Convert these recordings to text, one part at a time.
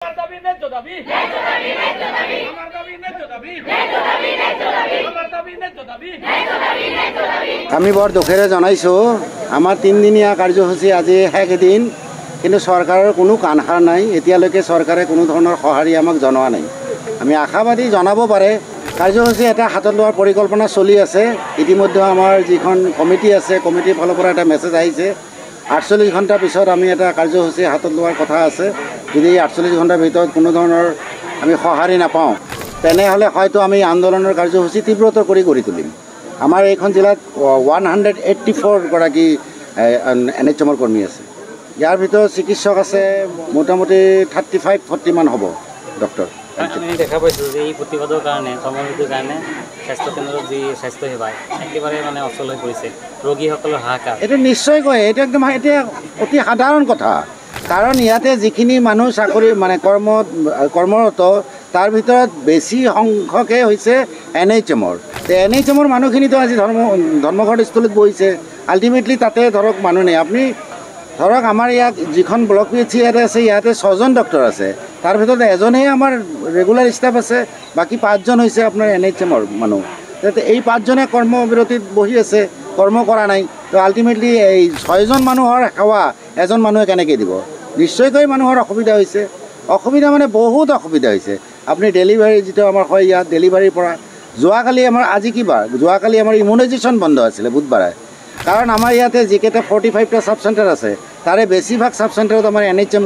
আমাৰ দাবী ন্যায্য দাবী, আমাৰ দাবী ন্যায্য দাবী, আমাৰ দাবী ন্যায্য দাবী। আমি বৰ দুখেৰে জনাইছোঁ, আমাৰ তিনিদিনীয়া কাৰ্যসূচী আজি শেষ দিন, কিন্তু চৰকাৰৰ কোনো কাণসাৰ নাই। এতিয়ালৈকে চৰকাৰে কোনো ধৰণৰ সঁহাৰি আমাক জনোৱা নাই। আমি আশাবাদী জনাব পাৰে। কাৰ্যসূচী এটা হাতত লোৱাৰ পৰিকল্পনা চলি আছে। ইতিমধ্যে আমাৰ যিখন কমিটি আছে, কমিটিৰ ফালৰ পৰা এটা মেছেজ আহিছে, 48 ঘণ্টাৰ পিছত আমি এটা কাৰ্যসূচী হাতত লোৱাৰ কথা আছে। যদি 48 ঘণ্টাৰ ভিতৰত কোনো ধৰণৰ আমি সঁহাৰি নাপাওঁ, তেনেহ'লে হয়তো আমি আন্দোলনৰ কাৰ্যসূচী তীব্ৰতৰ কৰি গঢ়ি তুলিম। আমাৰ এইখন জিলাত 184 গৰাকী NHMৰ কৰ্মী আছে। ইয়াৰ ভিতৰত চিকিৎসক আছে মোটামুটি 35-40 মান হ'ব ডক্টৰ। আমি দেখা পাইছোঁ যে এই প্ৰতিবাদৰ কাৰণে, কৰ্মবিৰতিৰ কাৰণে স্বাস্থ্যকেন্দ্ৰৰ যি স্বাস্থ্যসেৱা একেবাৰে মানে অচল হৈ পৰিছে, ৰোগীসকলৰ হাহাকাৰ। এইটো নিশ্চয়কৈ, এইটো একদম এতিয়া অতি সাধাৰণ কথা। কাৰণ ইয়াতে যিখিনি মানুহ চাকৰি মানে কৰ্মৰত, তাৰ ভিতৰত বেছি সংখ্যকে হৈছে NHMৰ। NHMৰ মানুহখিনিতো আজি ধৰ্মঘট স্থলীত বহিছে। আল্টিমেটলি তাতে ধৰক মানুহ নাই। আপুনি ধৰক আমাৰ ইয়াত যিখন ব্লক PHC ইয়াতে আছে, ইয়াতে 6জন ডক্টৰ আছে, তাৰ ভিতৰত এজনেই আমাৰ ৰেগুলাৰ ষ্টাফ আছে, বাকী 5জন হৈছে আপোনাৰ NHMৰ মানুহ। তাতে এই 5জনে কৰ্মবিৰতিত বহি আছে, কৰ্ম কৰা নাই। তো আল্টিমেটলি এই 6জন মানুহৰ সেৱা এজন মানুহে কেনেকৈ দিব? নিশ্চয়কৈ মানুহৰ অসুবিধা হৈছে। অসুবিধা মানে বহুত অসুবিধা হৈছে। আপুনি ডেলিভাৰী যিটো আমাৰ হয় ইয়াত, ডেলিভাৰীৰ পৰা যোৱাকালি আমাৰ, আজি কি বাৰ, যোৱাকালি আমাৰ ইমিউনাইজেশ্যন বন্ধ আছিলে বুধবাৰে। কাৰণ আমাৰ ইয়াতে যিকেইটা 45টা ছাব চেণ্টাৰ আছে, তাৰে বেছিভাগ ছাব চেণ্টাৰত আমাৰ NHM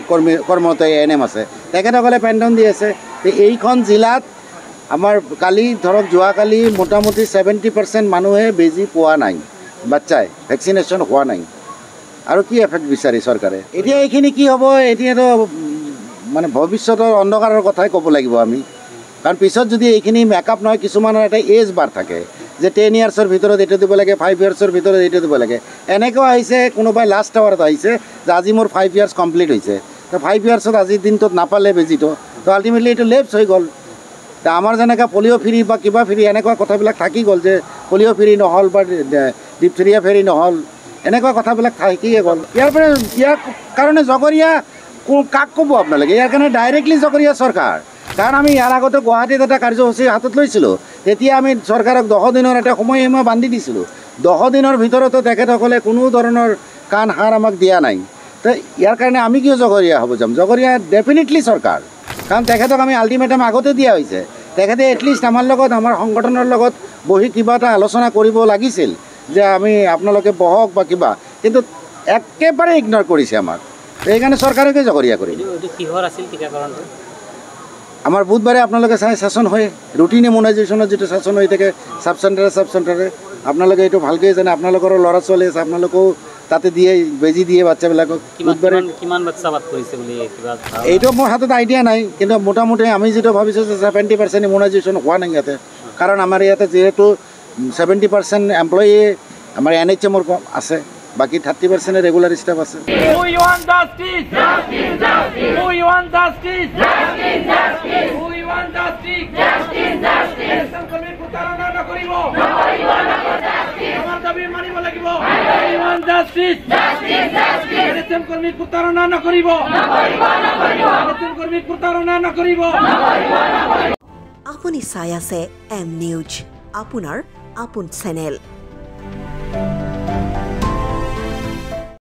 কৰ্মী কৰ্মৰত ANM আছে, তেখেতসকলে পেনডন দি আছে। এইখন জিলাত আমাৰ কালি ধৰক যোৱাকালি মোটামুটি 70% মানুহে বেজী পোৱা নাই, বাচ্চাই ভেকচিনেশ্যন হোৱা নাই। আৰু কি এফেক্ট বিচাৰে চৰকাৰে? এতিয়া এইখিনি কি হ'ব, এতিয়াতো মানে ভৱিষ্যতৰ অন্ধকাৰৰ কথাই ক'ব লাগিব আমি। কাৰণ পিছত যদি এইখিনি মেকআপ নহয়, কিছুমানৰ এটা এজ বাৰ থাকে যে 10 ইয়াৰ্ছৰ ভিতৰত এইটো দিব লাগে, 5 ইয়াৰ্ছৰ ভিতৰত এইটো দিব লাগে। এনেকুৱা আহিছে, কোনোবাই লাষ্ট আৱাৰত আহিছে যে আজি মোৰ 5 ইয়াৰ্ছ কমপ্লিট হৈছে, তো 5 ইয়াৰ্ছত আজিৰ দিনটোত নাপালে বেজীটো, তো আল্টিমেটলি এইটো লেপছ হৈ গ'ল। তো আমাৰ যেনেকৈ পলিঅ' ফ্ৰী বা কিবা ফ্ৰী এনেকুৱা কথাবিলাক থাকি গ'ল, যে পলিঅ' ফ্ৰী নহ'ল বা ডিপথেৰিয়া ফ্ৰী নহ'ল, এনেকুৱা কথাবিলাক থাকিয়ে গ'ল। ইয়াৰ পৰা ইয়াৰ কাৰণে জগৰীয়া কাক ক'ব আপোনালোকে? ইয়াৰ কাৰণে ডাইৰেক্টলি জগৰীয়া চৰকাৰ। কাৰণ আমি ইয়াৰ আগতে গুৱাহাটীত এটা কাৰ্যসূচী হাতত লৈছিলোঁ, তেতিয়া আমি চৰকাৰক 10 দিনৰ এটা সময়সীমা বান্ধি দিছিলোঁ। 10 দিনৰ ভিতৰতো তেখেতসকলে কোনো ধৰণৰ কাণ সাৰ আমাক দিয়া নাই। তো ইয়াৰ কাৰণে আমি কিয় জগৰীয়া হ'ব যাম? জগৰীয়া ডেফিনেটলি চৰকাৰ। কাৰণ তেখেতক আমি আল্টিমেটাম আগতে দিয়া হৈছে, তেখেতে এটলিষ্ট আমাৰ লগত, আমাৰ সংগঠনৰ লগত বহি কিবা এটা আলোচনা কৰিব লাগিছিল যে আমি আপোনালোকে বহক বা কিবা, কিন্তু একেবাৰে ইগন'ৰ কৰিছে আমাক। সেইকাৰণে চৰকাৰকে জগৰীয়া কৰিম। কিহৰ আছিল টীকাকৰণটো? আমাৰ বুধবাৰে আপোনালোকে চাই চেচন হয়, ৰুটিন ইমিউনাইজেশ্যনৰ যিটো চেচন হৈ থাকে ছাব চেণ্টাৰে ছাব চেণ্টাৰে, আপোনালোকে এইটো ভালকৈ জানে। আপোনালোকৰো ল'ৰা ছোৱালী আছে, আপোনালোকেও তাতে দিয়ে বেজী দিয়ে বাচ্চাবিলাকক। বুধবাৰে কিমান বাচ্চা বাদ পৰিছে বুলি কিবা এইটো মোৰ হাতত আইডিয়া নাই, কিন্তু মোটামুটি আমি যিটো ভাবিছোঁ যে 70% ইমিউনাইজেশ্যন হোৱা নাই ইয়াতে। কাৰণ আমাৰ ইয়াতে যিহেতু 70% এমপ্লয়ী আমাৰ NHMৰ আছে, বাকী 30% ৰেগুলাৰ ষ্টাফ আছে। We want justice. Justice, justice. We want justice. Justice, justice. We want justice. Justice, justice. NHM কৰ্মী প্ৰতাৰণা নকৰিব। আমাৰ দাবী মানিব লাগিব। We want justice. Justice, justice. NHM কৰ্মী প্ৰতাৰণা নকৰিব। NHM কৰ্মী প্ৰতাৰণা নকৰিব। আপুনি চাই আছে এম নিউজ, আপোনাৰ আপোন চেনেল।